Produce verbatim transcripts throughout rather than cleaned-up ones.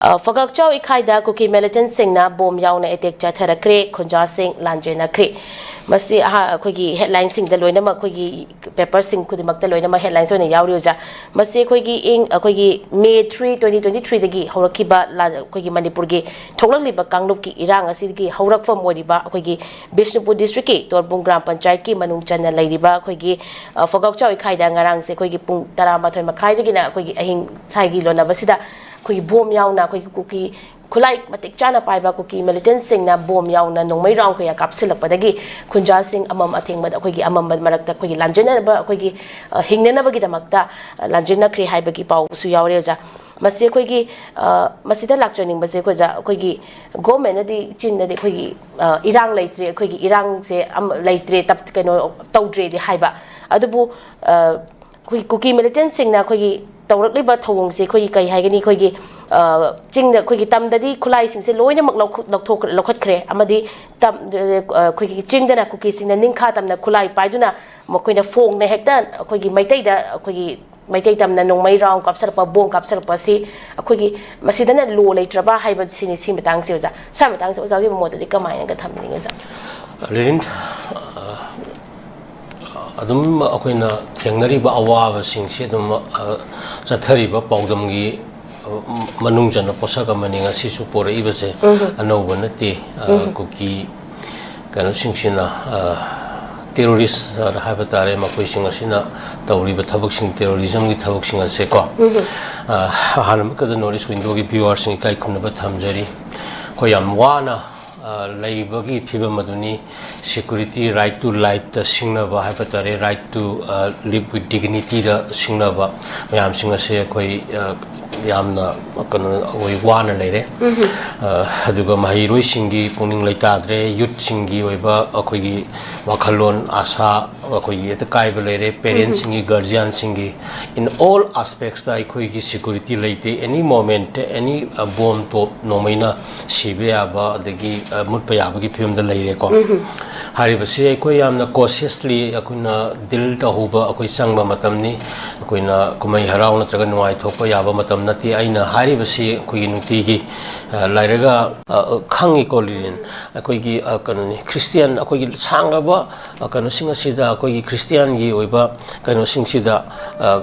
ꯑ, ꯐꯒꯛꯆꯥꯎ ꯏꯈꯥꯏꯗ ꯀꯨꯀꯤ ꯃꯤꯂꯤꯇꯦꯟꯠꯁꯤꯡꯅ ꯕꯣꯝ ꯌꯥꯎꯅ ꯑꯦꯇꯦꯛ ꯆꯠꯊꯔꯛꯈ꯭ꯔꯦ, ꯈꯨꯟꯖꯥꯁꯤꯡ ꯂꯥꯟꯖꯦꯟꯅꯈ꯭ꯔꯦ꯫ ꯃꯁꯤ ꯑꯍ-, ꯑꯩꯈꯣꯏꯒꯤ ꯍꯦꯗꯂꯥꯏꯟꯁꯤꯡꯗ ꯂꯣꯏꯅꯃꯛ, ꯑꯩꯈꯣꯏꯒꯤ ꯄꯦꯄꯔꯁꯤꯡ ꯈꯨꯗꯤꯡꯃꯛꯇ ꯂꯣꯏꯅꯃꯛ ꯍꯦꯗꯂꯥꯏꯟꯁ ꯑꯣꯏꯅ ꯌꯥꯎꯔꯤ, ꯑꯣꯖꯥ꯫ ꯃꯁꯤ ꯑꯩꯈꯣꯏꯒꯤ ꯏꯪ, ꯑꯩꯈꯣꯏꯒꯤ ꯃꯦ ꯊ꯭ꯔꯤ, ꯇ꯭ꯋꯦꯟꯇꯤ ꯇ꯭ꯋꯦꯟꯇꯤ ꯊ꯭ꯔꯤꯗꯒꯤ ꯍꯧꯔꯛꯈꯤꯕ ꯂꯥ-, ꯑꯩꯈꯣꯏꯒꯤ ꯃꯅꯤꯄꯨꯔꯒꯤ ꯊꯣꯛꯂꯛꯂꯤꯕ ꯀꯥꯡꯂꯨꯞꯀꯤ ꯏꯔꯥꯡ ꯑꯁꯤꯒꯤ ꯍꯧꯔꯛꯐꯝ ꯑꯣꯏꯔꯤꯕ ꯑꯩꯈꯣꯏꯒꯤ ꯕꯤꯁꯅꯨꯄꯨꯔ ꯗꯤꯁꯇ꯭ꯔꯤꯛꯀꯤ ꯇꯣꯔꯕꯨꯡ ꯒ꯭ꯔꯥꯝ ꯄꯟꯆꯥꯌꯠꯀꯤ ꯃꯅꯨꯡ ꯆꯟꯅ ꯂꯩꯔꯤꯕ ꯑꯩꯈꯣꯏꯒꯤ, ꯑ, ꯐꯒꯥꯎꯆꯥꯎ ꯏꯈꯥꯏꯗ ꯉꯔꯥꯡꯁꯦ ꯑꯩꯈꯣꯏꯒꯤ ꯄꯨꯡ ꯇꯔꯥꯃꯥꯊꯣꯏ ꯃꯈꯥꯏꯗꯒꯤꯅ ꯑꯩꯈꯣꯏꯒꯤ ꯑꯍꯤꯡ ꯁꯥꯏꯒꯤ ꯂꯣꯟꯅꯕꯁꯤꯗ ꯑꯩꯈꯣꯏꯒꯤ ꯕꯣꯝ ꯌꯥꯎꯅ ꯑꯩꯈꯣꯏꯒꯤ ꯀꯨꯀꯤ ꯈꯨꯠꯂꯥꯏ ꯃꯇꯤꯛ ꯆꯥꯅ ꯄꯥꯏꯕ ꯀꯨꯀꯤ ꯃꯤꯂꯤꯇꯦꯟꯠꯁꯤꯡꯅ ꯕꯣꯝ ꯌꯥꯎꯅ ꯅꯣꯡꯃꯩ ꯔꯥꯎꯟ ꯀꯌꯥ ꯀꯥꯞꯁꯤꯜꯂꯛꯄꯗꯒꯤ ꯈꯨꯟꯖꯥꯁꯤꯡ ꯑꯃꯝ ꯑꯊꯦꯡꯕꯗ ꯑꯩꯈꯣꯏꯒꯤ ꯑꯃꯝꯕ ꯃꯔꯛꯇ ꯑꯩꯈꯣꯏꯒꯤ ꯂꯥꯟꯖꯦꯟꯅꯕ ꯑꯩꯈꯣꯏꯒꯤ, ꯑ, ꯍꯤꯡꯅꯅꯕꯒꯤꯗꯃꯛꯇ, ꯑ, ꯂꯥꯟꯖꯦꯟꯅꯈ꯭ꯔꯦ ꯍꯥꯏꯕꯒꯤ ꯄꯥꯎꯁꯨ ꯌꯥꯎꯔꯦ, ꯑꯣꯖꯥ꯫ ꯃꯁꯤ ꯑꯩꯈꯣꯏꯒꯤ, ꯑ, ꯃꯁꯤꯗ ꯂꯥꯛꯆꯅꯤꯡꯕꯁꯦ ꯑꯩꯈꯣꯏ, ꯑꯣꯖꯥ, ꯑꯩꯈꯣꯏꯒꯤ ꯒꯣꯔꯃꯦꯟꯅꯗꯤ ꯆꯤꯟꯗꯗꯤ ꯑꯩꯈꯣꯏꯒꯤ, ꯑ, ꯏꯔꯥꯡ ꯂꯩꯇ꯭ꯔꯦ, ꯑꯩꯈꯣꯏꯒꯤ ꯏꯔꯥꯡꯁꯦ ꯑꯃ ꯂꯩꯇ꯭ꯔꯦ, ꯇꯞ-, ꯀꯩꯅꯣ ꯇꯧꯗ꯭ꯔꯦꯗꯤ ꯍꯥꯏꯕ, ꯑꯗꯨꯕꯨ, ꯑ, ꯑꯩꯈꯣꯏꯒꯤ ꯀꯨꯀꯤ ꯃꯤꯂꯤꯇꯦꯟꯠꯁꯤꯡꯅ ꯑꯩꯈꯣꯏꯒꯤ ꯇꯧꯔꯛꯂꯤꯕ ꯊꯧꯑꯣꯡꯁꯦ ꯑꯩꯈꯣꯏꯒꯤ ꯀꯩ ꯍꯥꯏꯒꯅꯤ, ꯑꯩꯈꯣꯏꯒꯤ, ꯑ, ꯆꯤꯡꯗ, ꯑꯩꯈꯣꯏꯒꯤ ꯇꯝꯗꯗꯤ ꯈꯨꯠꯂꯥꯏꯁꯤꯡꯁꯦ ꯂꯣꯏꯅꯃꯛ ꯂꯧꯈꯠ-, ꯂꯧꯊꯣꯛꯈ꯭ꯔꯦ, ꯂꯧꯈꯠꯈ꯭ꯔꯦ, ꯑꯃꯗꯤ ꯇꯝ-, ꯑ, ꯑꯩꯈꯣꯏꯒꯤ ꯆꯤꯡꯗꯅ ꯀꯨꯀꯤꯁꯤꯡꯅ ꯅꯤꯡꯈꯥ ꯇꯝꯅ ꯈꯨꯠꯂꯥꯏ ꯄꯥꯏꯗꯨꯅ ꯃꯈꯣꯏꯅ ꯐꯣꯡꯅ ꯍꯦꯛꯇ ꯑꯩꯈꯣꯏꯒꯤ ꯃꯩꯇꯩꯗ, ꯑꯩꯈꯣꯏꯒꯤ ꯃꯩꯇꯩ ꯇꯝꯅ ꯅꯣꯡꯃꯩ ꯔꯥꯎꯟ ꯀꯥꯞꯁꯤꯜꯂꯛꯄ, ꯕꯣꯝ ꯀꯥꯞꯁꯤꯜꯂꯛꯄ ꯑꯁꯤ ꯑꯩꯈꯣꯏꯒꯤ ꯃꯁꯤꯗꯅ ꯂꯣ ꯂꯩꯇ꯭ꯔꯕ ꯍꯥꯏꯕꯁꯤꯅꯤ, ꯁꯤ ꯃꯇꯥꯡꯁꯦ, ꯑꯣꯖꯥ꯫ ꯁ꯭ꯋꯥꯏ ꯃꯇꯥꯡꯁꯦ ꯑꯣꯖꯥꯒꯤ ꯃꯣꯠꯇꯗꯤ ꯀꯃꯥꯏꯅꯒ ꯊꯝꯕꯤꯅꯤꯡꯉꯤ, ꯑꯣꯖꯥ? ꯂꯤꯔꯤꯟ, ꯑ, ꯑꯗꯨꯝ ꯑꯩꯈꯣꯏꯅ ꯊꯦꯡꯅꯔꯤꯕ ꯑꯋꯥꯕꯁꯤꯡꯁꯤ ꯑꯗꯨꯝ, ꯑ, ꯆꯠꯊꯔꯤꯕ ꯄꯥꯎꯗꯝꯒꯤ, ꯑ, ꯃꯅꯨꯡ ꯆꯟꯅ ꯄꯣꯠꯁꯛ ꯑꯃꯅꯤ꯫ ꯉꯁꯤꯁꯨ ꯄꯣꯔꯛꯏꯕꯁꯦ ꯎꯝ꯫ ꯑꯅꯧꯕ ꯅꯠꯇꯦ꯫ ꯑ, ꯎꯝ꯫ ꯀꯨꯀꯤ ꯀꯩꯅꯣꯁꯤꯡꯁꯤꯅ, ꯑ, ꯇꯦꯔꯣꯔꯤꯁ ꯍꯥꯏꯕ ꯇꯥꯔꯦ, ꯃꯈꯣꯏꯁꯤꯡ ꯑꯁꯤꯅ ꯇꯧꯔꯤꯕ ꯊꯕꯛꯁꯤꯡ, ꯇꯦꯔꯣꯔꯤꯖꯝꯒꯤ ꯊꯕꯛꯁꯤꯡ ꯑꯁꯦꯀꯣ꯫ ꯎꯝ꯫ ꯑ, ꯑꯍꯥꯟꯕꯃꯛꯇꯗ ꯅꯣꯔꯠ ꯏꯁ ꯋꯤꯟꯗꯣꯒꯤ ꯚ꯭ꯌꯨꯋꯔꯁꯤꯡ ꯏꯀꯥꯏ ꯈꯨꯝꯅꯕ ꯊꯝꯖꯔꯤ꯫ ꯑꯩꯈꯣꯏ ꯌꯥꯝ ꯋꯥꯅ, ꯑ, ꯂꯩꯕꯒꯤ ꯐꯤꯕꯝ ꯑꯗꯨꯅꯤ꯫ Security, right to life ꯇ ꯁꯤꯡꯅꯕ ꯍꯥꯏꯕ ꯇꯥꯔꯦ, right to, ꯑ, live with dignity ꯗ ꯁꯤꯡꯅꯕ ꯃꯌꯥꯝꯁꯤꯡ ꯑꯁꯦ ꯑꯩꯈꯣꯏ, ꯑ, ꯌꯥꯝꯅ ꯀꯩꯅꯣ, ꯑꯩꯈꯣꯏ ꯋꯥꯅ ꯂꯩꯔꯦ꯫ ꯎꯝ꯫ ꯑ, ꯑꯗꯨꯒ ꯃꯍꯩꯔꯣꯏꯁꯤꯡꯒꯤ ꯄꯨꯛꯅꯤꯡ ꯂꯩꯇꯥꯗ꯭ꯔꯦ, ꯌꯨꯠꯁꯤꯡꯒꯤ ꯑꯣꯏꯕ ꯑꯩꯈꯣꯏꯒꯤ ꯋꯥꯈꯜꯂꯣꯟ, ꯑꯥꯁꯥ, ꯑꯩꯈꯣꯏꯒꯤ ꯑꯀꯥꯏꯕ ꯂꯩꯔꯦ꯫ ꯄꯦꯔꯦꯟꯁꯁꯤꯡꯒꯤ, ꯒꯥꯔꯖꯤꯌꯥꯟꯁꯤꯡꯒꯤ, in all aspects ꯇ ꯑꯩꯈꯣꯏꯒꯤ ꯁꯦꯀ꯭ꯌꯨꯔꯤꯇꯤ ꯂꯩꯇꯦ꯫ Any moment, any bomb ꯇꯣꯞ ꯅꯣꯡꯃꯩꯅ ꯁꯤꯕ ꯌꯥꯕ, ꯑꯗꯒꯤ ꯃꯨꯠꯄ ꯌꯥꯕꯒꯤ ꯐꯤꯕꯝꯗ ꯂꯩꯔꯦꯀꯣ꯫ ꯍꯥꯏꯔꯤꯕꯁꯤ ꯑꯩꯈꯣꯏ ꯌꯥꯝꯅ ꯀꯣꯁꯤꯌꯁꯂꯤ ꯑꯩꯈꯣꯏꯅ ꯗꯤꯜ ꯇꯧꯍꯧꯕ ꯑꯩꯈꯣꯏ ꯆꯪꯕ ꯃꯇꯝꯅꯤ꯫ ꯑꯩꯈꯣꯏꯅ ꯀꯨꯝꯍꯩ ꯍꯔꯥꯎ ꯅꯠꯇ꯭ꯔꯒ ꯅꯨꯡꯉꯥꯏꯊꯣꯛꯄ ꯌꯥꯕ ꯃꯇꯝ ꯅꯠꯇꯦ꯫ ꯑꯩꯅ ꯍꯥꯏꯔꯤꯕꯁꯤ ꯑꯩꯈꯣꯏꯒꯤ ꯅꯨꯡꯇꯤꯒꯤ ꯂꯩꯔꯒ ꯈꯪꯉꯤꯀꯣ, ꯂꯤꯂꯤꯟ꯫ ꯑꯩꯈꯣꯏꯒꯤ ꯀꯩꯅꯣꯅꯤ, ꯈ꯭ꯔꯤꯁꯇꯤꯌꯥꯟ, ꯑꯩꯈꯣꯏꯒꯤ ꯁꯥꯡꯂꯕ ꯀꯩꯅꯣꯁꯤꯡ ꯑꯁꯤꯗ, ꯑꯩꯈꯣꯏꯒꯤ ꯈ꯭ꯔꯤꯁꯇꯤꯌꯥꯟꯒꯤ ꯑꯣꯏꯕ ꯀꯩꯅꯣꯁꯤꯡꯁꯤꯗ,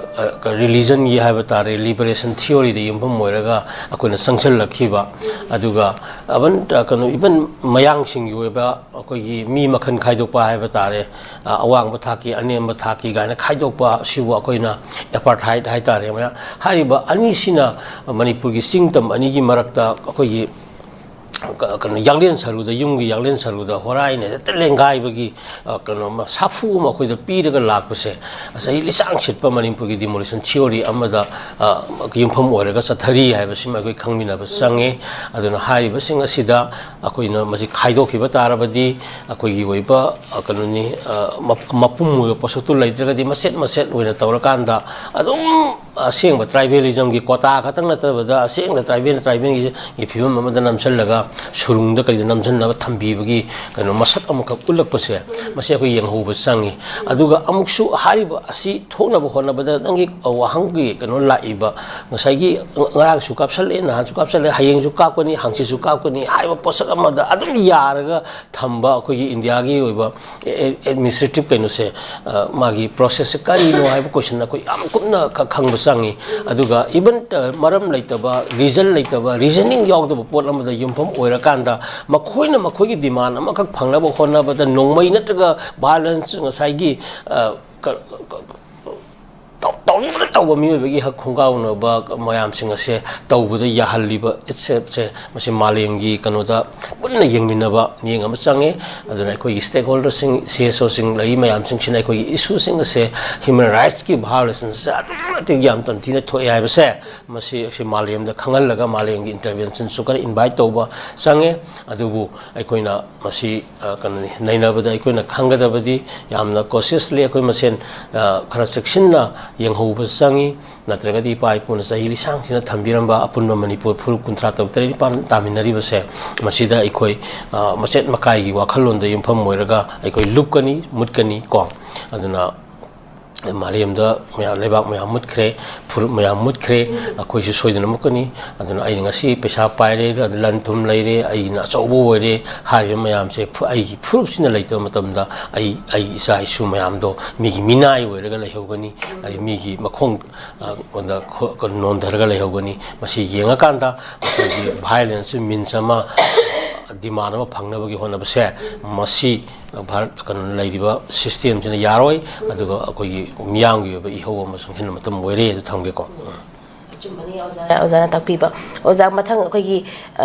ꯔꯤꯂꯤꯖꯟꯒꯤ ꯍꯥꯏꯕ ꯇꯥꯔꯦ, ꯂꯤꯕꯔꯦꯁꯟ ꯊꯤꯑꯣꯔꯤꯗ ꯌꯨꯝꯐꯝ ꯑꯣꯏꯔꯒ ꯑꯩꯈꯣꯏꯅ ꯆꯪꯁꯤꯜꯂꯛꯈꯤꯕ꯫ ꯑꯗꯨꯒ ꯑꯕꯟ ꯀꯩꯅꯣ, ꯏꯕꯟ ꯃꯌꯥꯡꯁꯤꯡꯒꯤ ꯑꯣꯏꯕ ꯑꯩꯈꯣꯏꯒꯤ ꯃꯤ ꯃꯈꯜ ꯈꯥꯏꯗꯣꯛꯄ ꯍꯥꯏꯕ ꯇꯥꯔꯦ, ꯑꯋꯥꯡꯕ ꯊꯥꯛꯀꯤ, ꯑꯅꯦꯝꯕ ꯊꯥꯛꯀꯤ ꯀꯥꯏꯅ ꯈꯥꯏꯗꯣꯛꯄ ꯁꯤꯕꯨ ꯑꯩꯈꯣꯏꯅ ꯑꯦꯄꯥꯔꯊꯥꯏꯠ ꯍꯥꯏ ꯇꯥꯔꯦ꯫ ꯍꯥꯏꯔꯤꯕ ꯑꯅꯤꯁꯤꯅ ꯃꯅꯤꯄꯨꯔꯒꯤ ꯆꯤꯡ ꯇꯝ ꯑꯅꯤꯒꯤ ꯃꯔꯛꯇ ꯑꯩꯈꯣꯏꯒꯤ ꯀꯩꯅꯣ, ꯌꯥꯡꯂꯦꯟ ꯁꯔꯨꯗ, ꯌꯨꯝꯒꯤ ꯌꯥꯡꯂꯦꯟ ꯁꯔꯨꯗ ꯍꯣꯔꯥꯏꯅ ꯍꯦꯛꯇ ꯂꯦꯡꯒꯥꯏꯕꯒꯤ ꯀꯩꯅꯣ ꯑꯃ, ꯁꯥꯐꯨ ꯑꯃ ꯑꯩꯈꯣꯏꯗ ꯄꯤꯔꯒ ꯂꯥꯛꯄꯁꯦ, ꯉꯁꯥꯏ ꯂꯤꯆꯥꯡ ꯁꯤꯠꯄ ꯃꯅꯤꯄꯨꯔꯒꯤ ꯗꯤꯃꯣꯂꯤꯁꯟ ꯊꯤꯑꯣꯔꯤ ꯑꯃꯗ ꯌꯨꯝꯐꯝ ꯑꯣꯏꯔꯒ ꯆꯠꯊꯔꯤ ꯍꯥꯏꯕꯁꯤꯃ ꯑꯩꯈꯣꯏ ꯈꯪꯃꯤꯟꯅꯕ ꯆꯪꯉꯤ꯫ ꯑꯗꯨꯅ ꯍꯥꯏꯔꯤꯕꯁꯤꯡ ꯑꯁꯤꯗ ꯑꯩꯈꯣꯏꯅ ꯃꯁꯤ ꯈꯥꯏꯗꯣꯛꯈꯤꯕ ꯇꯥꯔꯕꯗꯤ, ꯑꯩꯈꯣꯏꯒꯤ ꯑꯣꯏꯕ ꯀꯩꯅꯣꯅꯤ, ꯃꯄꯨꯝ ꯑꯣꯏꯕ ꯄꯣꯠꯁꯛꯇꯨ ꯂꯩꯇ꯭ꯔꯒꯗꯤ, ꯃꯆꯦꯠ ꯃꯆꯦꯠ ꯑꯣꯏꯅ ꯇꯧꯔꯀꯥꯟꯗ ꯑꯗꯨꯝ ꯑꯁꯦꯡꯕ ꯇ꯭ꯔꯥꯏꯕꯦꯂꯤꯖꯝꯒꯤ ꯀꯣꯇꯥ ꯈꯛꯇꯪ ꯅꯠꯇꯕꯗ, ꯑꯁꯦꯡꯕ ꯇ꯭ꯔꯥꯏꯕꯦꯜ, ꯇ꯭ꯔꯥꯏꯕꯦꯜꯒꯤ ꯐꯤꯕꯝ ꯑꯃꯗ ꯅꯝꯁꯤꯜꯂꯒ, ꯁꯨꯔꯨꯡꯗ ꯀꯔꯤꯗ ꯅꯝꯁꯤꯟꯅꯕ ꯊꯝꯕꯤꯕꯒꯤ ꯀꯩꯅꯣ ꯃꯁꯛ ꯑꯃꯈꯛ ꯎꯠꯂꯛꯄꯁꯦ, ꯃꯁꯤ ꯑꯩꯈꯣꯏ ꯌꯦꯡꯍꯧꯕ ꯆꯪꯉꯤ꯫ ꯑꯗꯨꯒ ꯑꯃꯨꯛꯁꯨ ꯍꯥꯏꯔꯤꯕ ꯑꯁꯤ ꯊꯣꯛꯅꯕ ꯍꯣꯠꯅꯕꯗ ꯅꯪꯒꯤ ꯋꯥꯍꯪꯒꯤ ꯀꯩꯅꯣ ꯂꯥꯛꯏꯕ, ꯉꯁꯥꯏꯒꯤ ꯉꯔꯥꯡꯁꯨ ꯀꯥꯞꯁꯜꯂꯦ, ꯅꯍꯥꯟꯁꯨ ꯀꯥꯞꯁꯜꯂꯦ, ꯍꯌꯦꯡꯁꯨ ꯀꯥꯞꯀꯅꯤ, ꯍꯪꯆꯤꯠꯁꯨ ꯀꯥꯞꯀꯅꯤ ꯍꯥꯏꯕ ꯄꯣꯠꯁꯛ ꯑꯃꯗ ꯑꯗꯨꯝ ꯌꯥꯔꯒ ꯊꯝꯕ ꯑꯩꯈꯣꯏꯒꯤ ꯏꯟꯗꯤꯌꯥꯒꯤ ꯑꯣꯏꯕ ꯑꯦꯗꯃꯤꯅꯤꯁꯇ꯭ꯔꯦꯇꯤꯞ ꯀꯩꯅꯣꯁꯦ, ꯃꯥꯒꯤ ꯄ꯭ꯔꯣꯁꯦꯁꯁꯦ ꯀꯔꯤꯅꯣ ꯍꯥꯏꯕ ꯀꯣꯏꯁꯟ ꯑꯩꯈꯣꯏ ꯌꯥꯝ ꯀꯨꯞꯅ ꯈꯪꯕ ꯆꯪꯉꯤ꯫ ꯑꯗꯨꯒ ꯏꯕꯟ ꯃꯔꯝ ꯂꯩꯇꯕ, ꯔꯤꯖꯟ ꯂꯩꯇꯕ, ꯔꯤꯖꯅꯤꯡ ꯌꯥꯎꯗꯕ ꯄꯣꯠ ꯑꯃꯗ ꯌꯨꯝꯐꯝ ꯑꯣꯏꯔꯀꯥꯟꯗ, ꯃꯈꯣꯏꯅ ꯃꯈꯣꯏꯒꯤ ꯗꯤꯃꯥꯟ ꯑꯃꯈꯛ ꯐꯪꯅꯕ ꯍꯣꯠꯅꯕꯗ ꯅꯣꯡꯃꯩ ꯅꯠꯇ꯭ꯔꯒ ꯚꯥꯏꯑꯣꯂꯦꯟꯁ, ꯉꯁꯥꯏꯒꯤ ꯇꯧꯅꯤꯡꯕꯗ ꯇꯧꯕ ꯃꯤꯑꯣꯏꯕꯒꯤ ꯍꯛ ꯈꯣꯡꯒꯥꯎꯅꯕ ꯃꯌꯥꯝꯁꯤꯡ ꯑꯁꯦ ꯇꯧꯕꯗ ꯌꯥꯍꯜꯂꯤꯕ ꯏꯠꯁꯦꯞꯁꯦ, ꯃꯁꯤ ꯃꯥꯂꯦꯝꯒꯤ ꯀꯩꯅꯣꯗ ꯄꯨꯟꯅ ꯌꯦꯡꯃꯤꯟꯅꯕ ꯃꯤꯠꯌꯦꯡ ꯑꯃ ꯆꯪꯉꯦ꯫ ꯑꯗꯨꯅ ꯑꯩꯈꯣꯏꯒꯤ ꯁ꯭ꯇꯦꯛ ꯍꯣꯜꯗꯔꯁꯤꯡ, ꯁꯤ ꯑꯦꯁ ꯑꯣꯁꯤꯡ ꯂꯩꯔꯤ ꯃꯌꯥꯝꯁꯤꯡꯁꯤꯅ ꯑꯩꯈꯣꯏꯒꯤ ꯏꯁꯨꯁꯤꯡ ꯑꯁꯦ, ꯍ꯭ꯌꯨꯃꯦꯟ ꯔꯥꯏꯠꯁꯀꯤ ꯚꯥꯏꯑꯣꯂꯦꯁꯟꯁꯦ ꯑꯗꯨꯛꯀꯤ ꯃꯇꯤꯛ ꯌꯥꯝ ꯇꯝꯊꯤꯅ ꯊꯣꯛꯑꯦ ꯍꯥꯏꯕꯁꯦ, ꯃꯁꯤ, ꯃꯁꯤ ꯃꯥꯂꯦꯝꯗ ꯈꯪꯍꯜꯂꯒ ꯃꯥꯂꯦꯝꯒꯤ ꯏꯟꯇꯔꯚꯦꯟꯁꯟꯁꯨ ꯈꯔ ꯏꯟꯚꯥꯏꯠ ꯇꯧꯕ ꯆꯪꯉꯦ꯫ ꯑꯗꯨꯕꯨ ꯑꯩꯈꯣꯏꯅ ꯃꯁꯤ, ꯑ, ꯀꯩꯅꯣꯅꯤ, ꯅꯩꯅꯕꯗ ꯑꯩꯈꯣꯏꯅ ꯈꯪꯒꯗꯕꯗꯤ, ꯌꯥꯝꯅ ꯀꯣꯁꯤꯌꯁꯂꯤ ꯑꯩꯈꯣꯏ ꯃꯁꯦꯟ, ꯑ, ꯈꯔ ꯆꯦꯛꯁꯤꯟꯅ ꯌꯦꯡꯍꯧꯕ ꯆꯪꯉꯤ꯫ ꯅꯠꯇ꯭ꯔꯒꯗꯤ ꯏꯄꯥ ꯏꯄꯨꯅ ꯆꯍꯤ ꯂꯤꯁꯥꯡꯁꯤꯅ ꯊꯝꯕꯤꯔꯝꯕ ꯑꯄꯨꯟꯕ ꯃꯅꯤꯄꯨꯔ ꯐꯨꯔꯨꯞ ꯀꯨꯟꯊ꯭ꯔꯥ ꯇꯔꯨꯛ ꯇꯔꯦꯠ ꯅꯤꯄꯥꯟ ꯇꯥꯃꯤꯟꯅꯔꯤꯕꯁꯦ, ꯃꯁꯤꯗ ꯑꯩꯈꯣꯏ, ꯑ, ꯃꯆꯦꯠ ꯃꯀꯥꯏꯒꯤ ꯋꯥꯈꯜꯂꯣꯟꯗ ꯌꯨꯝꯐꯝ ꯑꯣꯏꯔꯒ ꯑꯩꯈꯣꯏ ꯂꯨꯞꯀꯅꯤ, ꯃꯨꯠꯀꯅꯤ ꯀꯣ꯫ ꯑꯗꯨꯅ ꯃꯥꯂꯦꯝꯗ ꯃꯌꯥꯝ, ꯂꯩꯕꯥꯛ ꯃꯌꯥꯝ ꯃꯨꯠꯈ꯭ꯔꯦ, ꯐꯨꯔꯨꯞ ꯃꯌꯥꯝ ꯃꯨꯠꯈ꯭ꯔꯦ, ꯑꯩꯈꯣꯏꯁꯨ ꯁꯣꯏꯗꯅ ꯃꯨꯠꯀꯅꯤ꯫ ꯑꯗꯨꯅ ꯑꯩꯅ ꯉꯁꯤ ꯄꯩꯁꯥ ꯄꯥꯏꯔꯦ, ꯂꯟ ꯊꯨꯝ ꯂꯩꯔꯦ, ꯑꯩꯅ ꯑꯆꯧꯕ ꯑꯣꯏꯔꯦ ꯍꯥꯏꯔꯤꯕ ꯃꯌꯥꯝꯁꯦ ꯐꯨ-, ꯑꯩꯒꯤ ꯐꯨꯔꯨꯞꯁꯤꯅ ꯂꯩꯇꯕ ꯃꯇꯝꯗ ꯑꯩ, ꯑꯩ ꯏꯆꯥ ꯏꯁꯨ ꯃꯌꯥꯝꯗꯣ ꯃꯤꯒꯤ ꯃꯤꯅꯥꯏ ꯑꯣꯏꯔꯒ ꯂꯩꯍꯧꯒꯅꯤ, ꯑꯩ ꯃꯤꯒꯤ ꯃꯈꯣꯡ, ꯑ, ꯗ ꯈꯣ-, ꯅꯣꯟꯊꯔꯒ ꯂꯩꯍꯧꯒꯅꯤ꯫ ꯃꯁꯤ ꯌꯦꯡꯉꯀꯥꯟꯗ ꯑꯩꯈꯣꯏꯒꯤ ꯚꯥꯏꯑꯣꯂꯦꯟꯁꯁꯤ ꯃꯤꯟꯁ ꯑꯃ, ꯗꯤꯃꯥꯟ ꯑꯃ ꯐꯪꯅꯕꯒꯤ ꯍꯣꯠꯅꯕꯁꯦ, ꯃꯁꯤ ꯚꯥꯔꯠ, ꯀꯩꯅꯣ, ꯂꯩꯔꯤꯕ ꯁꯤꯁꯇꯦꯝꯁꯤꯅ ꯌꯥꯔꯣꯏ꯫ ꯑꯗꯨꯒ ꯑꯩꯈꯣꯏꯒꯤ ꯃꯤꯌꯥꯝꯒꯤ ꯑꯣꯏꯕ ꯏꯍꯧ ꯑꯃ ꯆꯪꯁꯤꯟꯕ ꯃꯇꯝ ꯑꯣꯏꯔꯦ ꯑꯗꯨ ꯊꯝꯒꯦꯀꯣ꯫ ꯑꯆꯨꯝꯕꯅꯤ ꯑꯣꯖꯥ, ꯑꯣꯖꯥꯅ ꯇꯥꯛꯄꯤꯕ꯫ ꯑꯣꯖꯥ, ꯃꯊꯪ ꯑꯩꯈꯣꯏꯒꯤ, ꯑ,